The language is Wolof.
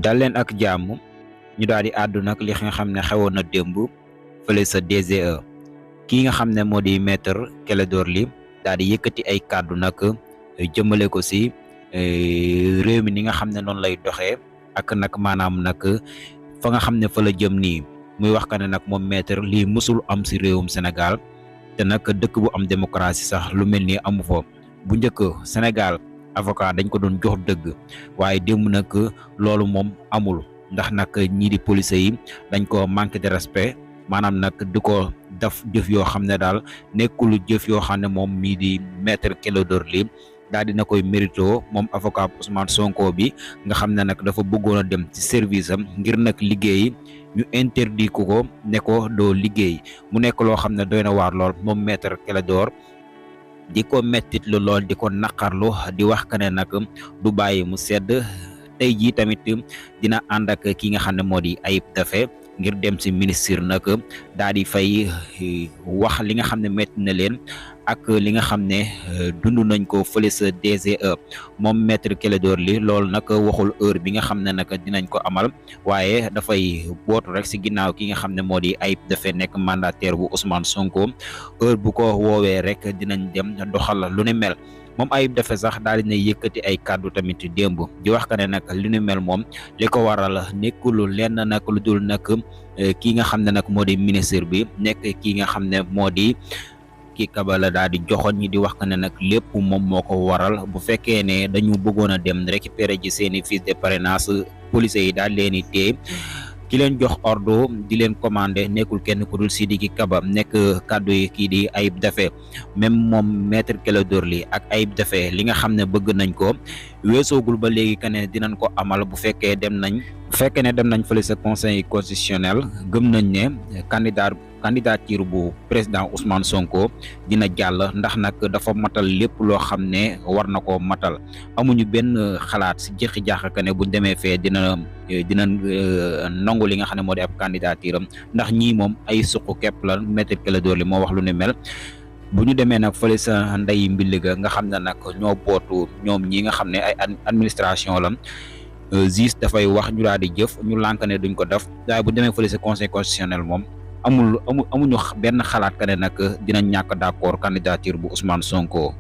dal leen ak jàmm ñu daal di àddu nag li nga xam ne xewoon na démb fële sa DGE kii nga xam ne moo di maître Clédor Ly daal di yëkkati ay kàddu nag jëmale ko si réew mi ni nga xam ne noonu lay doxee ak nag maanaam nag fa nga xam ne fa la jëm nii muy wax ka ne nag moom maître lii mësul am si réewum Sénégal te nag dëkk bu am démocratie sax lu mel ni amu fa bu njëkk Sénégal avocat dañ ko doon jox dëgg waaye démb nag loolu moom amul ndax nag ñii di police yi dañ ko manque de respect maanaam nag di ko def jëf yoo xam ne daal nekkul jëf yoo xam ne moom mii di maître Clédor Ly daal dina koy mérito moom avocat Ousmane Sonko bi nga xam ne nag dafa bëggoon a dem ci service am ngir nag liggéey ñu interdit ko ne ko doo liggéey mu nekk loo xam ne doy na waar lool moom maître Clédor di ko mettit lu lool di ko naqarlu di wax ka ne nag du bàyyi mu sedd tey jii tamit dina ànd ak ki nga xam ne moo di Ayib Daffé ngir dem si ministre nag daal di fay wax li nga xam ne métti na leen ak li nga xam ne dund nañ ko fële sa DGE moom maître Clédor Ly loolu nag waxul heure bi nga xam ne nag dinañ ko amal waaye dafay bootu rek si ginnaaw ki nga xam ne moo di Ayib Daffé nekk mandataire bu Ousmane Sonko heure bu ko woowee rek dinañ dem doxal lu ne mel. moom Ayib Daffé sax daal dina yëkkati ay kàddu tamit démb di wax ka ne nag li nu mel moom li ko waral nekkul lenn nag lu dul nag kii nga xam ne nag moo di ministre bi nekk kii nga xam ne moo di kii kabala daal di joxoon ñi di wax ka ne nag lépp moom moo ko waral bu fekkee ne dañu bëggoon a dem récupérer ji seeni fiches de parrainage police yi daal leen di téye ki leen jox ordre di leen commandé nekkul kenn ku dul Sidiki Kaba nekk kàddu yi kii di Ayib Daffé même moom maître Clédor Ly ak Ayib Daffé li nga xam ne bëgg nañ ko weesoogul ba léegi que ne dinañ ko amal bu fekkee dem nañ fële sa conseil constitutionnel gëm nañ ne candidature bu président Ousmane Sonko dina jàll ndax nag dafa matal lépp loo xam ne war na ko matal amuñu benn xalaat si jëxi jaax ka ne buñ demee fee dina nangu li nga xam ne moo di ab candidature am ndax ñii moom ay suqu képp la maître Clédor Ly moo wax lu ne mel. bu ñu demee nag fële sa ndey mbilliga nga xam ne nag ñoo bootu ñoom ñi nga xam ne ay administration la juge dafay wax ñu daal di jëf ñu lànk ne duñ ko def waaye bu demee fële sa conseil constitutionnel moom amuñu benn xalaat ka ne nag dina ñàkk d'accord candidature bu Ousmane Sonko.